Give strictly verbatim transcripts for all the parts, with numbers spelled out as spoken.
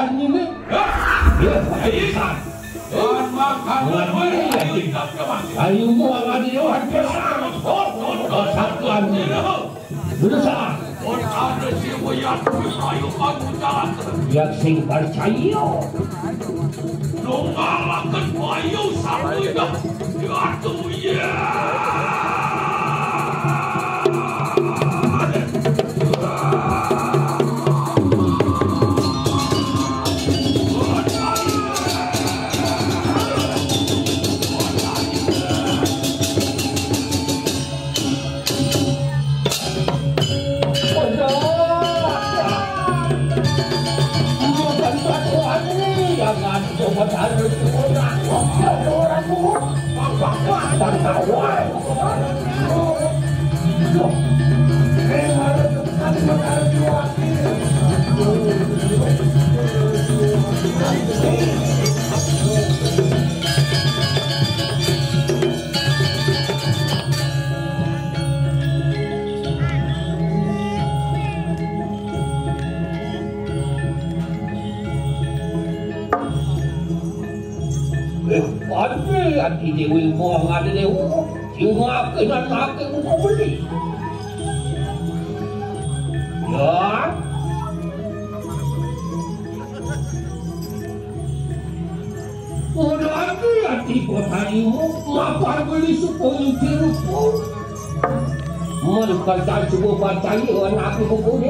Ini. Ya, ya, ya. Ayo, mau lagi lewat ke sana. Persatuan ini. Berusaha. Yang sing percaya. Nungalaken bayu samuya. Ratu ya. Eh, adi, adi Dewi Muang, adi Dewi. Cuma kena laki muka beli. Ya. Udah adi, adi kota ini. Lapar beli sepuluh jeruk pun. Mun kerja cukup percaya, anak aku pun.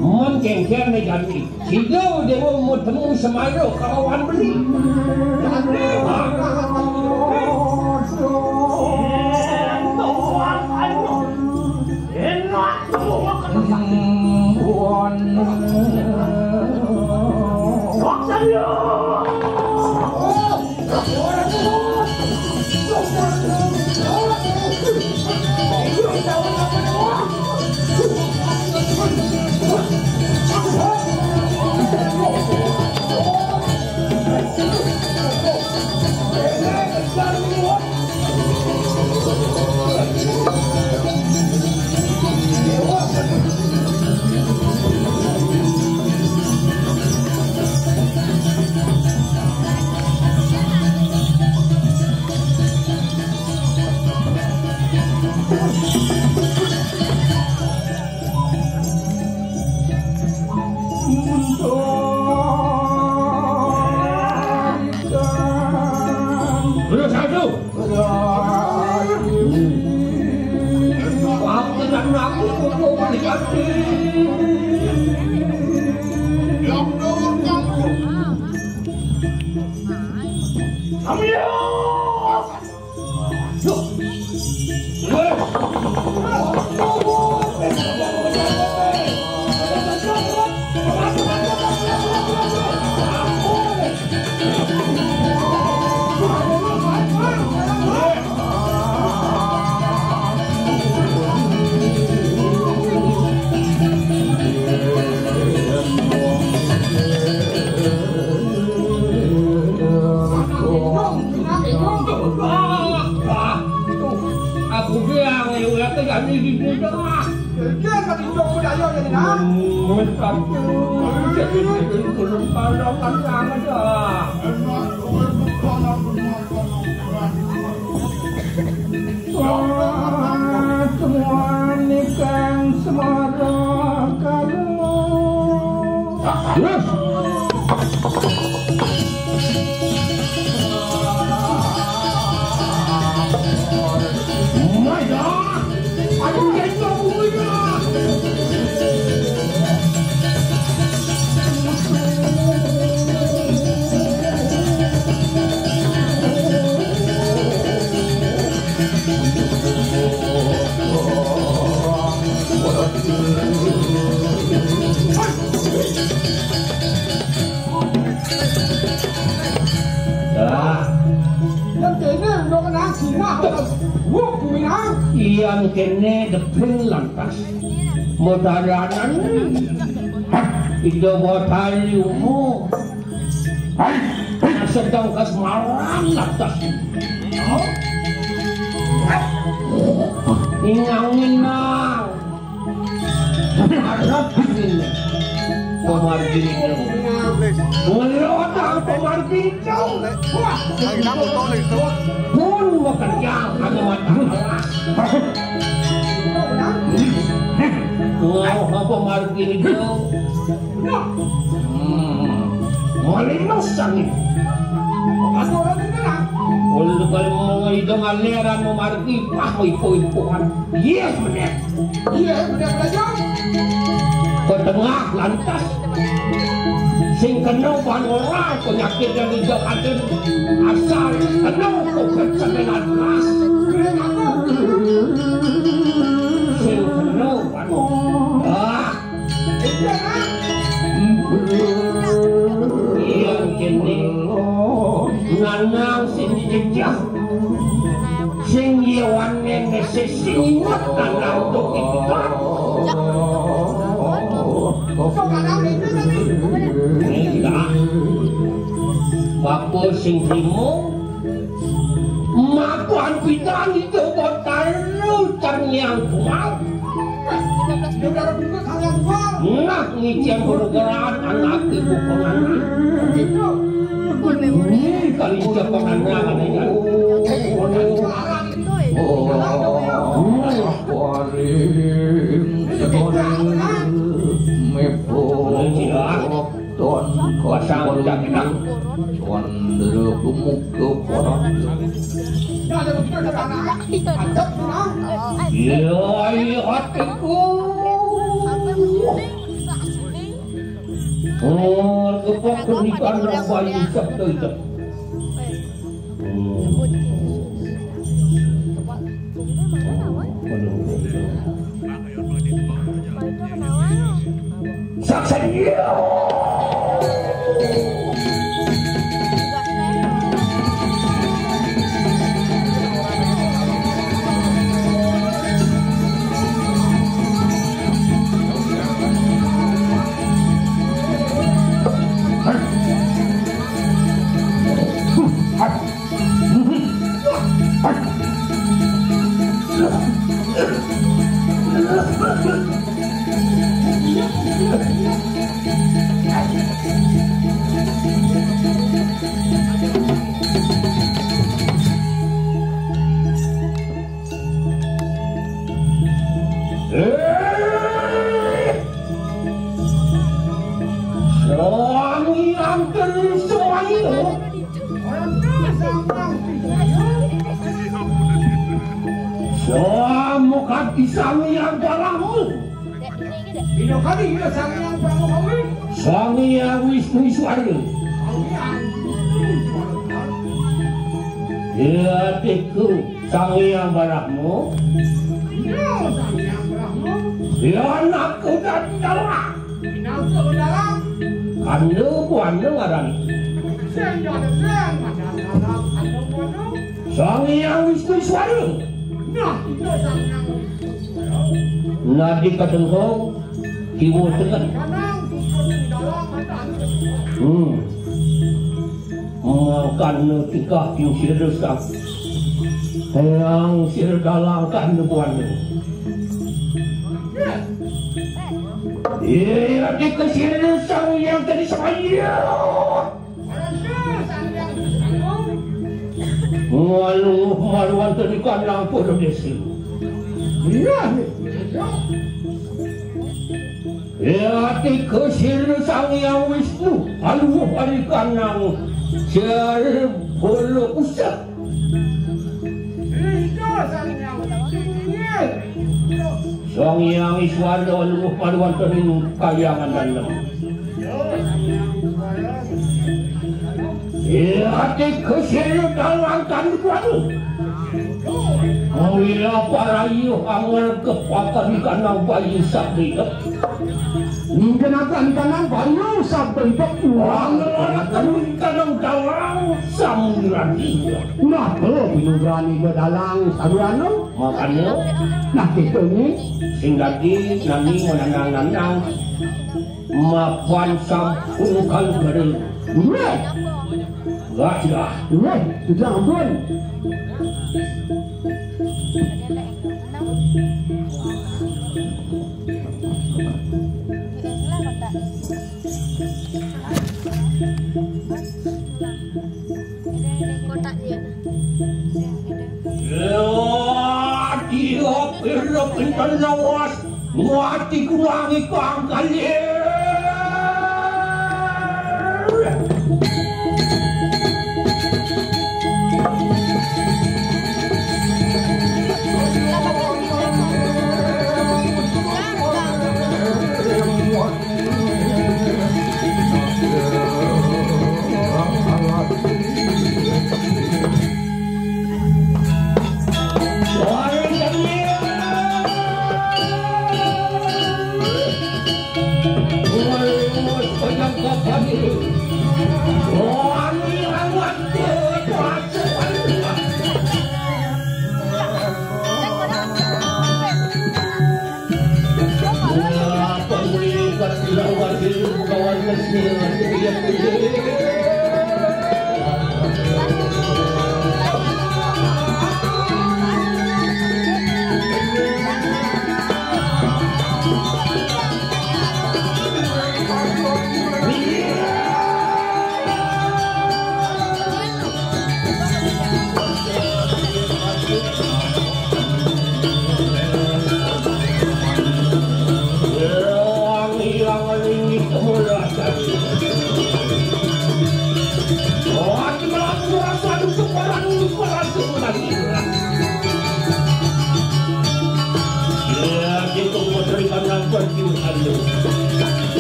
Mun kengken ne jani. Sida dewa mau temu semaya kalawan beli. Terus satu. Aku bilang, ya, udah tegak di sini dah. Kerja kat hidung pun dah, ya, jadi nak. Hmm, satu. Jadi, jadi, belum pandang kan sama dah. Tuhan ikan semara kalu. Terus. Oh my God. Aduh, ya, ya, ya. Dah. Yang kene udah kena Cina. Wah, kuminang. Yang kene depin lantas. Modalanan. Itu modal ilmu. Sedang kasmaran lantas. Ingangin Ngelotang pamargi. Wah, lagi kamu toleh tuh. Pun bekerja hanya mata. Ngau apa margi itu? Hmm. Malinos kami. Aku orang itu lah. Kalau kalau mau itu ngaliran mau margi, pah, ipo-ipoan. Iya, bener. Iya, bener aja. Ke tengah lantas. Sing kena ban ora penyakit yang tidak ada asal kena covid sembilan belas. Sing kena ban ora. Ah. Iya, kene. Nanang sing dijejah. Sing yewane nese sing inget tanda untuk kita. Bapa sing trimo, mapan pidan itu botalu ternyang kuat. Nah, ngician huruf geran anak ibu penganak. Ini kali siapa anak adanya. Oh, ton kosong. Candra gumuk ke orang. Iya, iya, hatiku. Oh, kepok kerikan bayi sabda itu. Hmm. Saksanya. Eh, Swami Angkara Swami. Samuka di Sang Hyang Parama. Dina kali ya Sang Hyang Parama kami. Sang Hyang Wisnu Iswara. Sang Hyang Wisnu Iswara. Ya, tiku Sang Hyang Parama. Ya, Sang Hyang Parama. Ya, anak kuda di dalam. Pinangka dalang. Kanda buana ngaran. Sing ada sing ada dalang kanda buana. Sang Hyang Wisnu Iswara. Nah, itu Sang Hyang Wisnu Iswara. Nadi kadengkong, kiwa tengen. Kanang tukang dalang ada anu. Hmm. Mangkana tingkah ing sira sang. Eyang sira dalang kanda buana. Iya, dikesir sang yang tadi saya. Waluh maruan tadi kandang pada desa. Iya. Yati kesir Sang Hyang Wisnu, aluh ari kanang, jar bolo usah. Rindu Sang Hyang Wisnu. Sang Hyang Iswara, aluh paduan tening kayangan dalem. Yati kesir dalang kan kuat. Mawila parayuh angel kepakarikan bayi sabda. Ningkanakan kanang bayi sabda. Angel ora kanang dalang samurani. Nah, kalau minubrani dalang samurani. Makanya. Nah, kita ini. Sing dadi nani menanang-nanang. Mapan sampun kalu bareng. Weh. Wah, ya. Weh, sudah ampun. Enten lawas, muati kulangi kang kalih.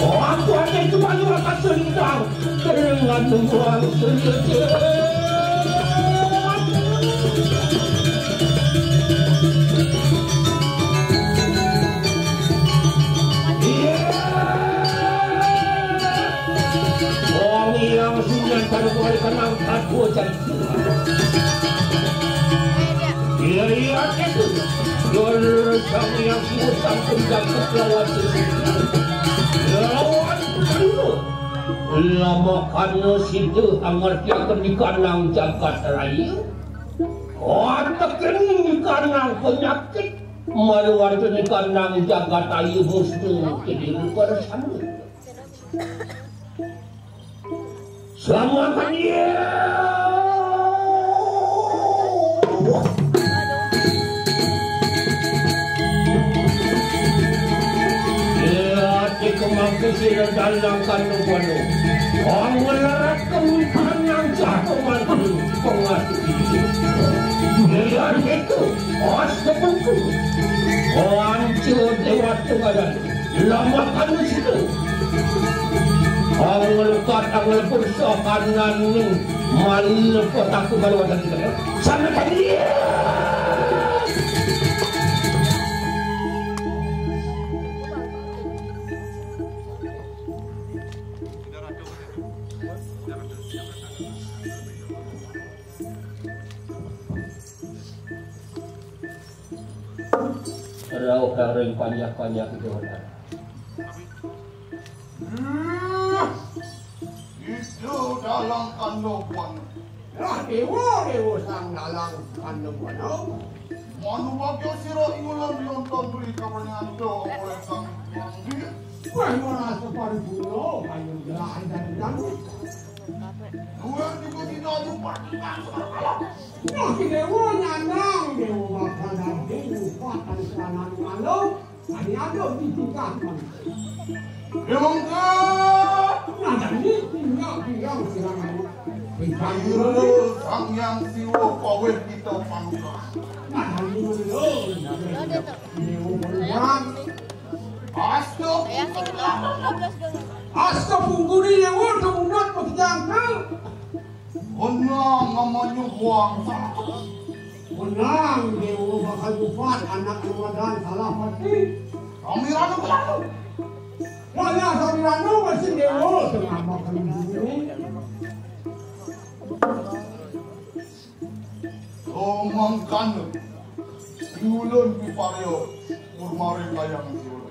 Aku akan cuma nyurahkan selendang. Dengan uang sejuta. Iya. Wong yang sudah terbuat kenang tak bocah. Iya, iya, itu. Lurus sang yang susah pun dapat lawan. Lawan dulu. Lama kana sida angertiaken ikanang jagat raya. Antekening ikanang penyakit, malu wonten ikanang jagat raya musnah kediri persami. Selamat pagi. Iya, di kemampu sila dalam kandung wanu. Wong ngelarat kemitraan yang jatuh mati pengasuh. Iya, itu. Os kepentu. Wong ciut lewat tunggalan. Lama kanu situ. Angel kat angel pursa kanan ning malu kotaku kalau ada kita. Sana tadi. Rauh garing panjak-panjak itu. Hmm. Itu dalang kandung wan. Lah, dewa, dewa sang dalang kandung wan. Manu bagya sira ing ulun nonton beli kamarnya ento oleh sang Hyang Widi. Wah, merasa paripurna, ayo gelah dan ganggu. Duwe juga tidak lupa. Nah, si dewa nyandang, dewa bakal damping, lupa tadi selama malam. Kami ada di tingkat. Memang ke? Nah, jadi tinggal, tinggal silakan. Ayo, Sang Hyang Siwa, paweh kita pangkat. Nah, jadi dulu. Dewa berubah. Astagfirullah. Astagfirullah, dewa, dewa, dewa, dewa. Wenang namanya buang salah. Wenang, dewa bakal bupat anak Ramadan salah pasti. Kami ranu kelalu. Wala kami ranu masih dewa tengah makan dulu. Omongkan. Ulun piparyo. Murmare kayang ulun.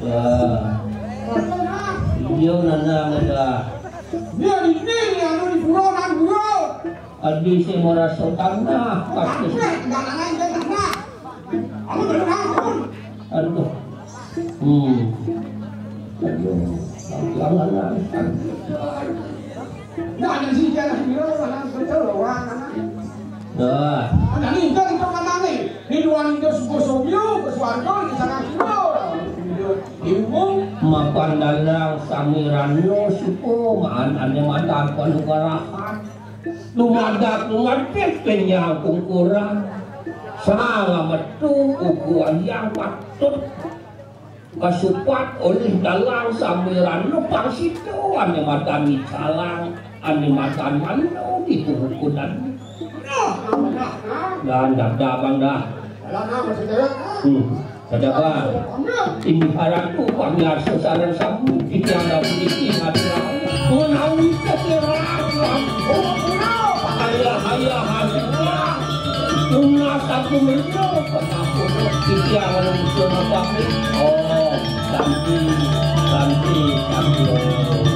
Ya. Iya, Nanang, ada. Dia di sini, anu, di pura, nang pura. Adi sing merasa tanah, pasti. Tanah, tanah, tanah. Aku belum ampun. Aduh. Hmm. Aduh. Jangan nangis. Nah, ada sih, ada sih, ada sih, ada sih. Nah. Ada nih, itu, itu mana nih? Ridwan itu suku Sobyo, ke Suwargo, di sana Kidul. Diumum. Mapan dalang sami rano suku, maan ane madan panugarahan. Lumadak lumadik kenyang kungkuran. Salah metu ukuran yang patut. Kasupat oleh dalang sami rano pang situ ane madan micalang, ane madan mano di kukunan. Nah, nah, nah. Dan dah, dah, Bang, dah. Dalam nama sejarah. Hmm. Sadaba, inggih Ratu pamiarsa sareng sami, titiang puniki ngaturang menawi kekirangan. Oh, ayah-ayah, tunas sampun menika, kenapa titiang nungsun pamit? Oh, santi, santi, santi.